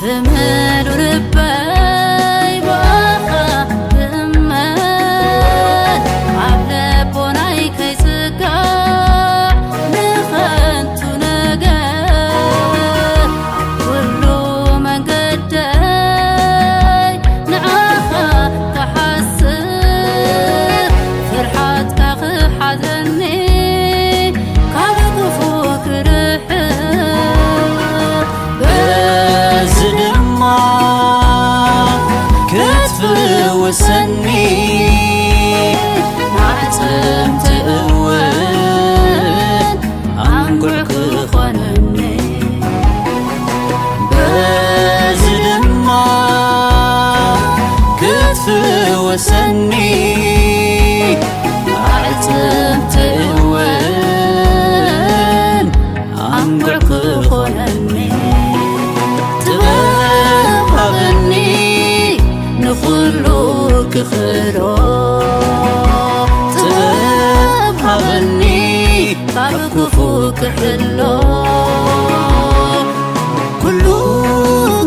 ብምሉእ ልበይ ብኣኻ ክእመን፣ ኣብ ልቦናይ ከይስጋዕ ንኸንቱ ነገር፣ ኣብ ኩሉ መንገደይ ንዓኻ ክሓስብ፣ ፍርሓትካ ክሓዘኒ፣ ካብ ክፉ ክርሕቕ፣ በዚ ድማ ክትፍውሰኒ፣ ኣዕጽምቲ እውን ኣንጉዕ ክኾነኒ። በዚ ድማ ክትፍውሰኒ፣ ኣዕጽምቲ እውን ኣንጉዕ ክኾነኒ። ጥበብ ሃበኒ ንኹሉ ክኽእሎ፣ ጥበብ ሃበኒ ካብ ክፉ ክሕሎ፣ ኩሉ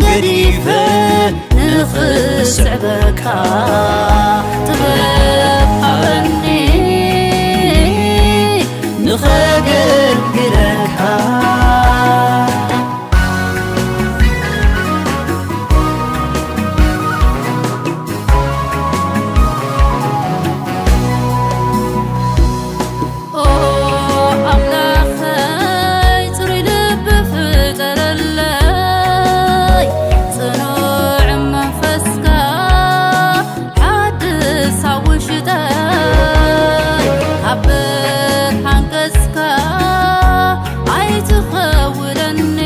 ገዲፈ ንኽስዕበካ ጥበብ ሃበኒ፣ ንኸገልግለካ። ኦ ኣምላኸይ፣ ጽሩይ ልቢ ፍጠረለይ፣ ጽኑዕ መንፈስካ ሓድስ ኣብ ውሽጠይ፣ ካብ ብርሃን ገጽካ ኣይትኸውለኒ፣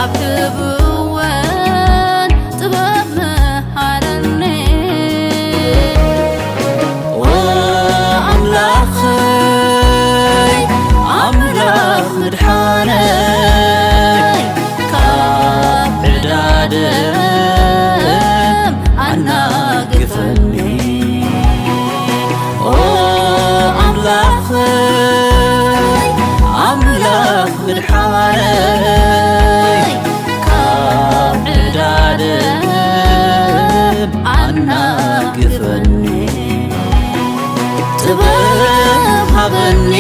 ኣብ ህቡእወን ጥበብ መሃረኒ። ኦ ኣምላኸይ፣ ኣምላኽ ምድሓነይ፣ ካብ ዕዳ ደም ኣናግፈኒ። ኦ ኣምላኸይ፣ ኣምላኽ ምድሓነይ፣ ካብ ዕዳ ደም ኣናግፈኒ። ጥበብ ሃበኒ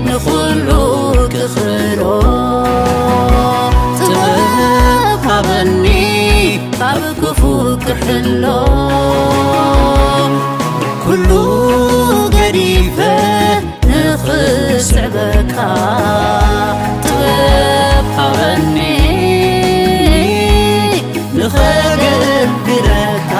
ንኹሉ ክኽእሎ፣ ጥበብ ሃበኒ ካብ ክፉ ክሕሎ፣ ኩሉ ገዲፈ ንኽስዕበካ ጥበብ ሃበኒ፣ ንኸገልግለካ።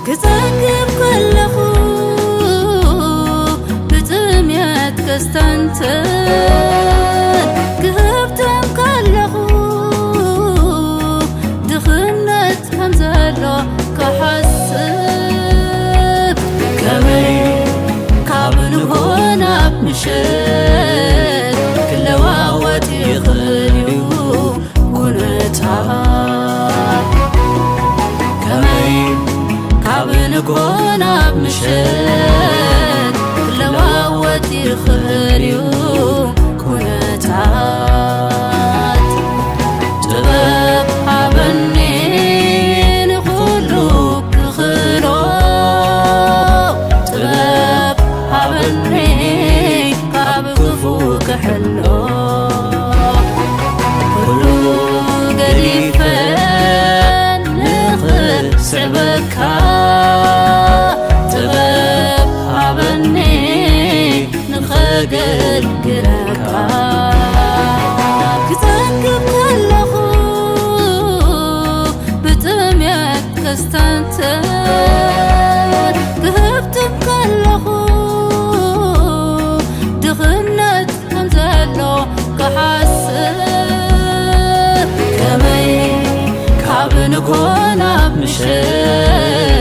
ክጸግብ ከለኹ ብጥምየት ከስተንትን፣ ክህብትም ከለኹ ድኽነት ከም ዘሎ ክሓስብ፣ ከመይ ካብ ንግሆ ናብ ምሸት ክለዋወጥ ይኽእል እዩ? ኩነታት ከመይ ካብ ንግሆ ናብ ምሸት ክለዋወጥ ይኽእል እዩ? ኩነታት ጥበብ ሃበኒ ንኹሉ ክኽእሎ፣ ጥበብ ሃበኒ ካብ ክፉ ክሕሎ፣ ኩሉ ገዲፈ ንኽስዕበካ ጥበብ ሃበኒ ንኸገልግለካ። ክጸግብ ከለኹ ብጥምየት ከስተንትን፣ ክህብትም ከለኹ ሆና ምሸት